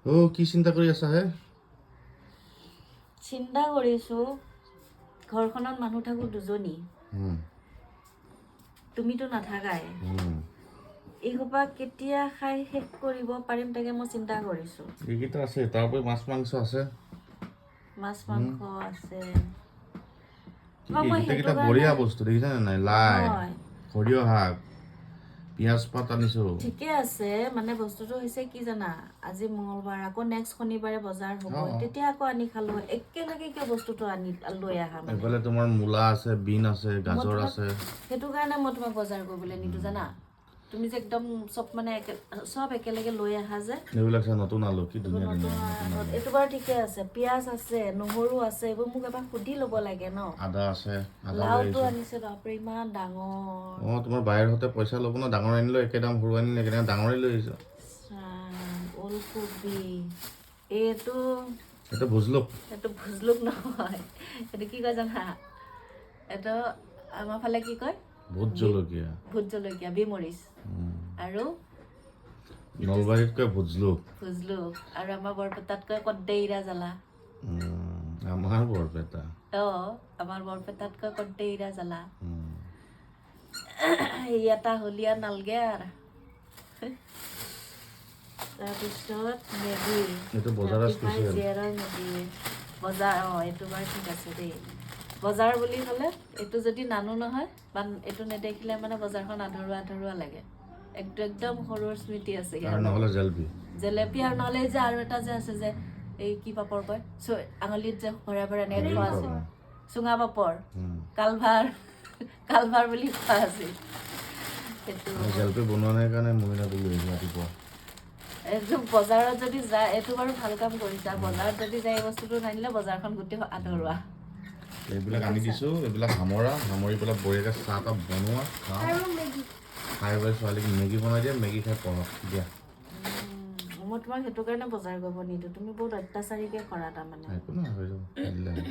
অ' কি চিন্তা কৰি আছা হে? চিন্তা কৰিছোঁ, ঘৰখনত মানুহ থাকোঁ দুজনী, তুমিতো নাথাকাই। এইসোপা কেতিয়া খাই শেষ কৰিব পাৰিম, তাকে মই চিন্তা কৰিছোঁ। এইকেইটা আছে, তাৰ উপৰি মাছ মাংস আছে। মাছ মাংস আছে। কি মই কি সেইটো গোটেইকেইটা কাৰণে- বঢ়িয়া বস্তু দেখিছানে নাই? লাই, হয়। সৰিয়হ শাক, পিঁয়াজ পাত আনিছোঁ। ঠিকে আছে। মানে বস্তুটো হৈছে কি জানা, আজি মঙলবাৰ, আকৌ নেক্সট শনিবাৰে বজাৰ হ'ব। তেতিয়া আকৌ আনি খালো। একেলগে কিয় বস্তুটো আনি লৈ আহা মানে? এইফালে তোমাৰ মূলা আছে, বিন আছে, গাজৰ আছে। সেইটো কাৰণে মই তোমাক বজাৰ কৰিবলৈ নিদো জানা। তুমি যে একদম চব মানে চব একেলগে লৈ আহা যে। এইবিলাক চা, নতুন আলু, কি ধুনীয়া নতুন ধুনীয়া নতুন আলু। এইটো বাৰু ঠিকে আছে। পিঁয়াজ আছে, নহৰু আছে, এইবোৰ মোক এবাৰ সুধি ল'ব লাগে ন। আদা আছে, আদা লৈ লাওটো আহিছোঁ। আনিছে, বাপৰে, ইমান ডাঙৰ। অঁ, তোমাৰ বায়েৰ সৈতে পইচা ল'ব ন। ডাঙৰ আনিলেও একে দাম, সৰু আনিলে একে দাম, ডাঙৰে লৈ আহিছোঁ। ইছ, ওলকবি এইটো। এইটো ভোজলোক। এইটো ভুজলুক নহয়, এইটো কি কয় জানা? এইটো আমাৰ ফালে কি কয়? ভোট জলকীয়া। ভোট জলকীয়া, বিমৰিচ। আৰু নলবাৰীত কয় ভোজলোক। ভুজলুক। আৰু আমাৰ বৰপেটাত কয় কদ্দেইৰা জ্বালা। আমাৰ বৰপেটা। অঁ, আমাৰ বৰপেটাত কয় কদ্দেইৰা জ্বালা। এটা হলিয়া নালগে আৰু। তাৰপিছত মেগী। এইটো বজাৰৰ ৰাতিপুৱাই স্পেচিয়েল। জীয়েৰৰ মেগী বজাৰ। অঁ, এইটো বাৰু ঠিক আছে দেই। বজাৰ বুলি ক'লে এইটো যদি নানো নহয় বা এইটো নেদেখিলে মানে বজাৰখন আধৰুৱা আধৰুৱা লাগে। একদম একদম সৰুৰ স্মৃতি আছে আৰু ইয়াৰ। নহ'লে জেলপি। জেলেপি। আৰু নহ'লে এই যে আৰু এটা যে আছে যে, এই কি পাপৰ কয়, আঙুলিত যে ভৰাই ভৰাই এনেকৈ খোৱা আছে, চুঙা পাপৰ। কালভাৰ, কালভাৰ বুলি কোৱা আছিল সেইটো। জেলপি বনোৱা নাই কাৰণে মহিলাটো লৈ আহিছোঁ ৰাতিপুৱা। এইটো বজাৰত যদি যায়, এইটো বাৰু ভাল কাম কৰিছা। বজাৰত যদি যায়, এই বস্তুটো নানিলে বজাৰখন গোটেই আধৰুৱা। এইবিলাক আনি দিছোঁ। এইবিলাক সামৰা, সামৰি পেলাই বঢ়িয়াকৈ চাহ তাহ বনোৱা, খাওঁ। আৰু মেগী। খাই বৈ ছোৱালীক মেগী বনাই দিয়া, মেগী খাই পঢ়ক দিয়া। মই তোমাক সেইটো কাৰণে বজাৰ কৰিব নিদিওঁ। তুমি বহুত অত্যাচাৰীকে কৰা তাৰমানে। একো নহয়, হৈ যাব, খাই দিলে হ'ল।